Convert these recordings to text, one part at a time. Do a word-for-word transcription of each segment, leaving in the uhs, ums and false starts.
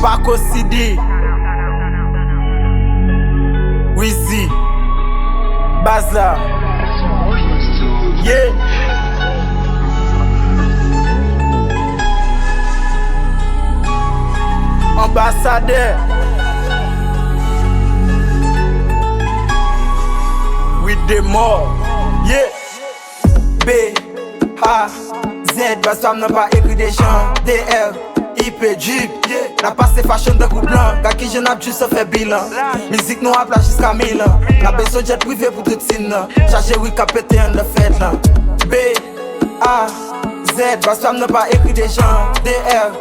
Paco C D, Wizzy, baz la. Yeah. Anbasadè. With the more. Yeah. B, A, Z, baz pa m nan pa ekri de jan. D, R, I, P, drip, yeah. N ap pase fashion tankou blan. Gad kijan n ap drip san fè bilan. Mizik nou ap la jiska mil an. N ap bezwen jet prive pou tout team nan. Chaje wi k ap pete anndan fèt lan. B, A, Z, baz pa m nan pa ekri de jan. D, R,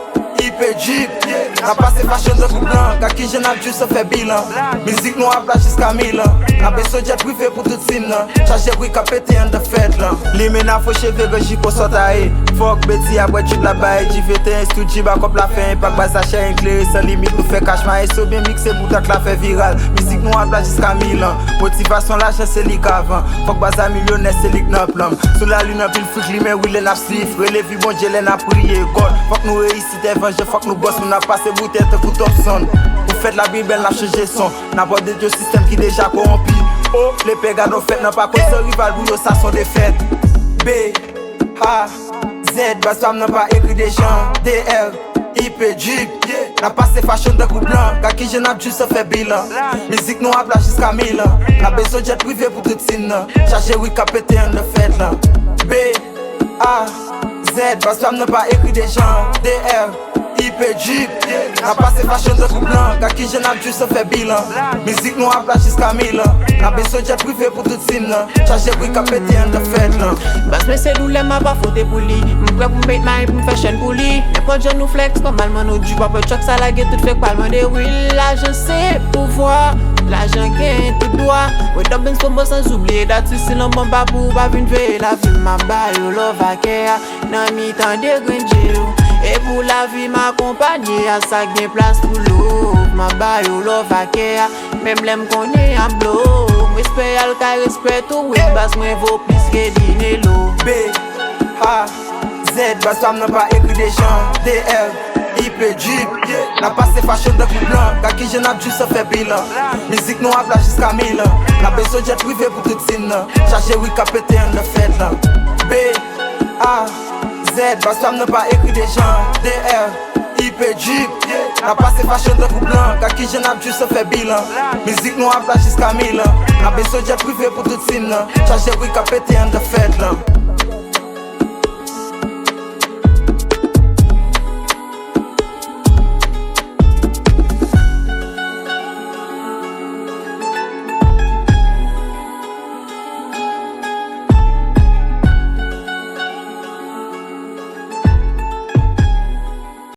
I, P, drip, yeah. N ap pase fashion tankou blan. Gad kijan n ap drip san fè bilan. Mizik nou ap la jiska mil an. N ap bezwen jet prive pou tout team nan. Chaje wi k ap pete anndan fèt lan. Limen afro cheve gwo jipon sòtaye. Fòk beti ap wè tchit la bay. Dive te enstwi dji bakòp la fè enpak baz la chè enklere san limit nou fè kach maestro byen mikse pou tak la fè viral. Mizik nou ap la jiska mil an. Motivasyon lajan se li k avan. Fòk baz la milyonè se li k nan plan m. Sou lalin anpil frik limen wi lè n ap swiv. Rele vi Bondye lè n ap priye God. Fòk nou reyisi te vanje fòk nou bòs moun ap pase boutèy tankou Top Son. Pou fèt la byen bèl n ap chanje son. N ap òdnet yon sistèm ki deja kowonpi. O, lepè gad on fèt nan pa koze rival pou yo sa son defèt. B, A, Z, baz pa m nan pa ekri de jan. D, R, I, P, drip, yeah. N ap pase fashion tankou blan. Gad kijan n ap drip san fè bilan. Mizik nou ap la jiska mil an. N ap bezwen jet prive pou tout team nan. Chaje wi k ap pete anndan fèt lan. B, A, Z, baz pa m nan pa ekri de jan. D, R, I, P, drip, yeah. N ap pase fashion tankou blan. Gad kijan n ap drip san fè bilan. Mizik nou ap la jiska mil an. N ap bezwen jet prive pou tout team nan. Chaje wi k ap pete anndan fèt lan. Baz mwen se doulè m ap afwonte pou li. M prè pou m met may pou m fè chèn pou li. Nenpòt jan nou flex, nòmalman nou di w ap wè tchòk sa lage tout fèk pral mande wi. Lajan se pouvwa, lajan gen tout dwa. Wè dòm benz pwomo san oubliye dat sisi lanmò m pa pou ou pa vin veye lavi m ap ba yo love ak kè a. Nan mitan de grenn je yo. E pou lavi m akonpanye a sa k gen plas pou love. M ap ba yo love ak kè a. Menm lè m konnen ap blow. M respè al kay respè tou wi baz mwen vo plis ke dinelo. B, A, Z, baz pa m nan pa ekri de jan. D, R, I, P, drip, yeah. N ap pase fashion tankou blan. Gad kijan n ap drip san fè bilan. Mizik nou ap la jiska mil an. N ap bezwen jet prive pou tout team nan. Chaje wi k ap pete anndan fèt lan. B, A, Z, baz pa m nan pa ekri de jan. D, R, I, P, drip, yeah. N ap pase fashion tankou blan. Gad kijan n ap drip san fè bilan. Mizik nou ap la jiska mil an. N ap bezwen jet prive pou tout team nan. Chaje wi k ap pete anndan fèt lan.